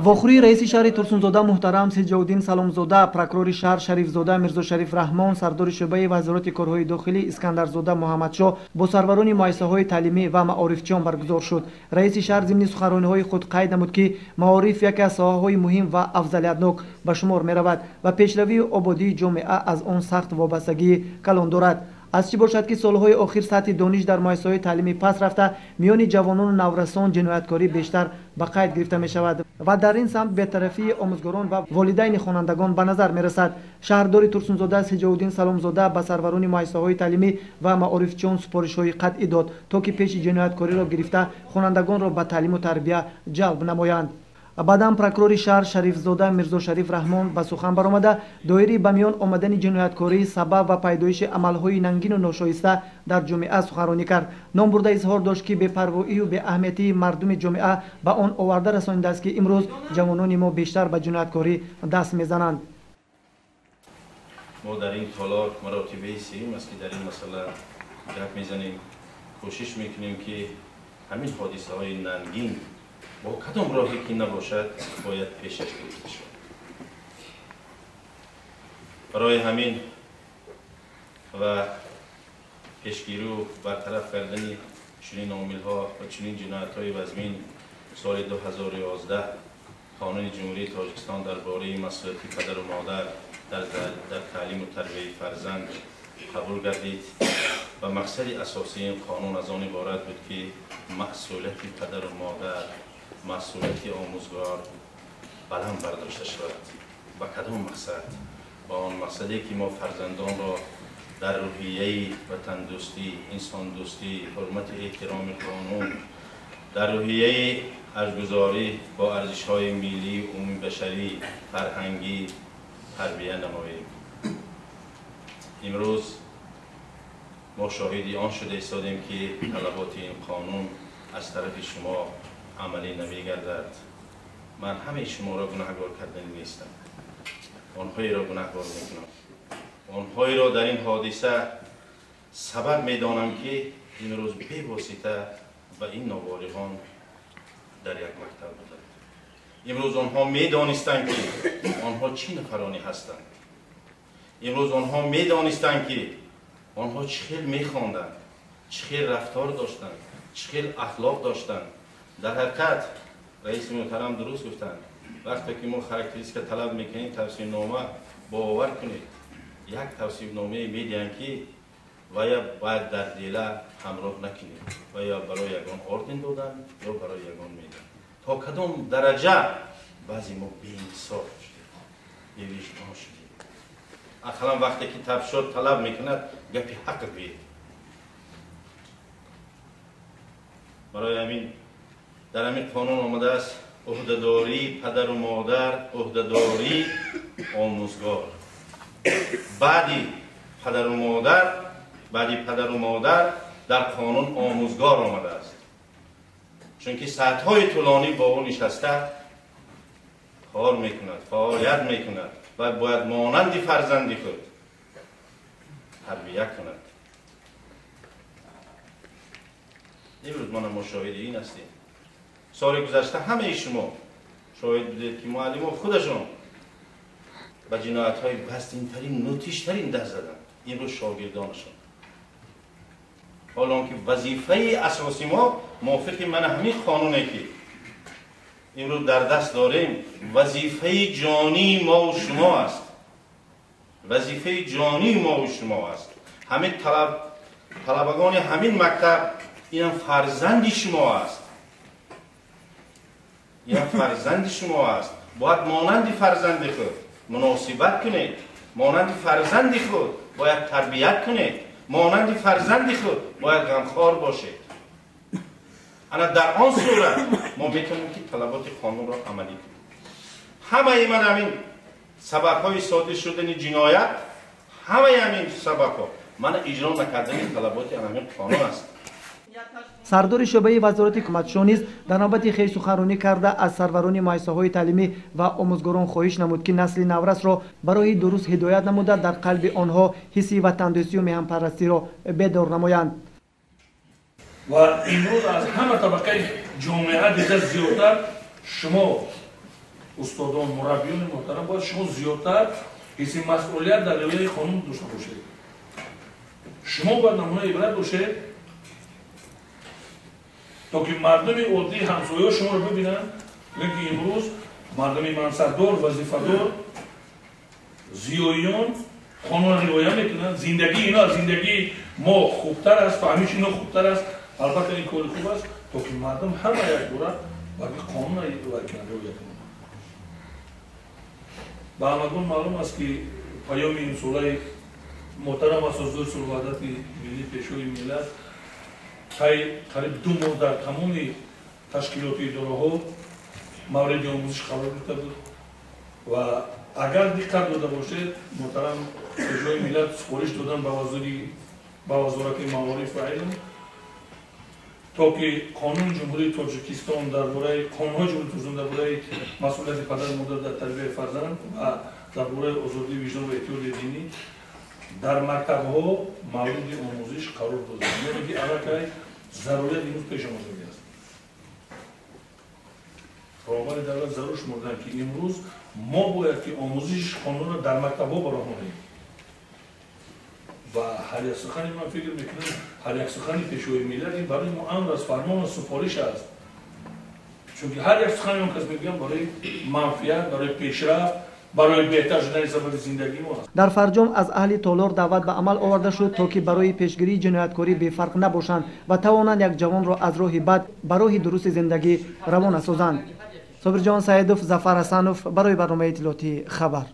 Вохӯрии раиси шаҳри Турсунзода муҳтарам Сиҷовуддин Саломзода, прокурори шаҳр Шарифзода Мирзошариф Раҳмон, сардори шӯъбаи вазорати корҳои дохилӣ Искандарзода Муҳаммадшоҳ бо сарварони муассисаҳои таълимӣ ва маорифчиён баргузор шуд. Раиси шаҳр зимни суханрониҳои худ қайд намуд, ки маориф яке аз соҳаҳои муҳим ва афзалиятнок ба шумор меравад ва пешравию ободии ҷомеа аз он сахт вобастагии калон дорад. Аз чӣ бошад, ки солҳои охир сатҳи дониш дар муассисаҳои таълимӣ паст рафта, миёни ҷавонону наврасон ҷинояткорӣ бештар ба қайд гирифта мешавад ва дар ин самт бетарафии омӯзгорон ва волидайни хонандагон ба назар мерасад. Шаҳрдори Турсунзода Сиҷовуддин Саломзода ба сарварони муассисаҳои таълимӣ ва маорифчиён супоришҳои қатъӣ дод, то ки пеши ҷинояткориро гирифта, хонандагонро ба таълиму тарбия ҷалб намоянд. Баъдан прокурори шаҳр Шарифзода Мирзошариф Раҳмон ба сухан баромада, доираи ба миён омадани ҷинояткорӣ, сабаб ва пайдоиши амалҳои нангину ношоиста дар ҷомеа суханронӣ кард. Номбурда изҳор дошт, ки бепарвоию беаҳамиятии мардуми ҷомеа ба он оварда расонидааст, ки имрӯз ҷавонони мо бештар ба ҷинояткорӣ даст мезананд. Мо дар ин толор маротибаи сеюм аст, ки дар ин масъала гап мезанем. Кӯшиш мекунем, ки ҳамин ҳодисаҳои нангин бо кадом роҳе ки набошад, бояд пешаш гирифта шавад. Барои ҳамин ва пешгирию бартараф кардани чунин омилҳо ва чунин ҷиноятҳои вазмин, соли 2011 Қонуни Ҷумҳурии Тоҷикистон дар бораи масъулияти падару модар дар таълиму тарбияи фарзанд қабул гардид ва мақсади асосии ин қонун аз он иборат буд, ки масъулияти падару модар, масъулияти омӯзгор баланд бардошта шавад. Ба кадом мақсад? Ба он мақсаде, ки мо фарзандонро дар рӯҳияи ватандӯстӣ, инсондӯстӣ, ҳурмати эҳтироми қонун, дар рӯҳияи арҷгузорӣ бо арзишҳои миллӣ, умумибашарӣ, фарҳангӣ тарбия намоем. Имрӯз мо шоҳиди он шуда истодем, ки талаботи ин қонун аз тарафи шумо амалӣ намегардад. Ман ҳамаи шуморо гунаҳгор кардани нестам, онҳоеро гунаҳгор мекунам, онҳоеро дар ин ҳодиса сабаб медонам, ки имрӯз бевосита ба ин ноболиғон дар як мактаб буданд. Имрӯз онҳо медонистанд, ки онҳо чӣ нафаронӣ ҳастанд. Имрӯз онҳо медонистанд, ки онҳо чӣ хел мехонданд, чӣ хел рафтор доштанд, чӣ хел ахлоқ доштанд. Дар ҳақиқат раиси муҳтарам дуруст гуфтанд, вақте ки мо характеристика талаб мекунем, тавсифнома, бовар кунед, як тавсифномае медиҳанд, ки вая бояд дар дела ҳамроҳ накунед, ва ё барои ягон орден додан, ё барои ягон медан. То кадом дараҷа баъзе мо беинсоф шудем, бевиҷдон шудем. Ақаллан вақте ки тафшор талаб мекунад, гапи ҳақ гӯед. Барои ҳамин дар ҳамин қонун омадааст ӯҳдадории падару модар, ӯҳдадории омӯзгор. Баъди падару модар, баъди падару модар дар қонун омӯзгор омадааст, чунки саатҳои тӯлонӣ бо ӯ нишаста кор мекунад, фаъолият мекунад ва бояд монанди фарзанди худ тарбия кунад. Имрӯз мана мо шоҳиди ин ҳастем. Соли гузашта ҳамаи шумо шоҳид будед, ки муаллимо худашон ба ҷиноятҳои вазнинтарин, мудҳиштарин даст заданд. Имрӯз шогирдонашон. Ҳоло он ки вазифаи асоси мо мувофиқи мана ҳамин қонуне, ки имрӯз дар даст дорем, вазифаи ҷонии мову шумо аст. Вазифаи ҷонии мову шумо аст. Ҳамин талабагони ҳамин мактаб, инам фарзанди шумо аст. Инам фарзанди шумо аст. Бояд монанди фарзанди худ муносибат кунед, монанди фарзанди худ бояд тарбият кунед, монанди фарзанди худ бояд ғамхор бошед. Ана дар он сурат мо метавонем, ки талаботи қонунро амалӣ кунем. Ҳамаи ман ҳамин сабабҳои содир шудани ҷиноят, ҳамаи ҳамин сабабҳо мана иҷро накардани талаботи ҳамин қонун аст. Сардори шӯъбаи вазорати кӯмакшон низ дар навбати хеш суханронӣ карда, аз сарварони муассисаҳои таълимӣ ва омӯзгорон хоҳиш намуд, ки насли наврасро ба роҳи дуруст ҳидоят намуда, дар қалби онҳо ҳисси ватандӯстию меҳанпарастиро бедор намоянд. Ва имрӯз аз ҳама табақаи Ҷомеа дида зиёдтар шумо устодон, мураббиёни муҳтарам, бояд шумо зиёдтар ҳисси масъулият дар риояи қонун дошта бошед. Шумо бояд намунаи ибрат бошед, то ки мардуми оддии ҳамсояҳо шуморо бибинанд, лекин имрӯз мардуми мансабдор, вазифадор, зиёиён қонунро риоя мекунанд. Зиндагии ино аз зиндагии мо хубтар аст, фаҳмиши ино хубтар аст. Албатта, ин кори хуб аст, то ки мардум ҳама якбора барои қонунро риоя кунанд. Ба ҳамагон маълум аст, ки паёми имсолаи муҳтарам Асосгузори сулҳу ваҳдати миллӣ, Пешвои миллат, тай қариб 2 моҳ дар тамоми ташкилоти идораҳо мавриди омӯзиш қарор гирифта буд. Ва агар диққат дода бошед, муҳтарам Пешвои миллат супориш додан ба Вазорати маориф ва илм, то ки Қонуни Ҷумҳурии Тоҷикистон дар бораи, қонунҳои Ҷумҳурии Тоҷикистон дар бораи масъулияти падару модар дар тарбияи фарзанд ва дар бораи озодии виҷдон ва эътиқоди динӣ дар мактабҳо мавриди омӯзиш қарор дода, яъне ки аллакай зарурияти имрӯз пеш омадагӣ аст. Роҳбари давлат зарур шумурданд, ки имрӯз мо бояд ки омӯзиши қонунро дар мактабҳо ба роҳ монем. Ва ҳар як сухани, ман фикр мекунам, ҳар як сухани Пешвои миллат ин барои мо амр аст, фармон аст, супориш аст, чунки ҳар як сухани он кас мегӯям барои манфиат, барои пешрафт, барои беҳтар шудани сабаби зиндагии мо аст. Дар фарҷом аз аҳли толор даъват ба амал оварда шуд, то ки барои пешгирии ҷинояткорӣ бефарқ набошанд ва тавонанд як ҷавонро аз роҳи бад ба роҳи дурусти зиндагӣ равона созанд. Собирҷон Саидов, Зафар Ҳасанов, барои барномаи иттилоотии «Хабар».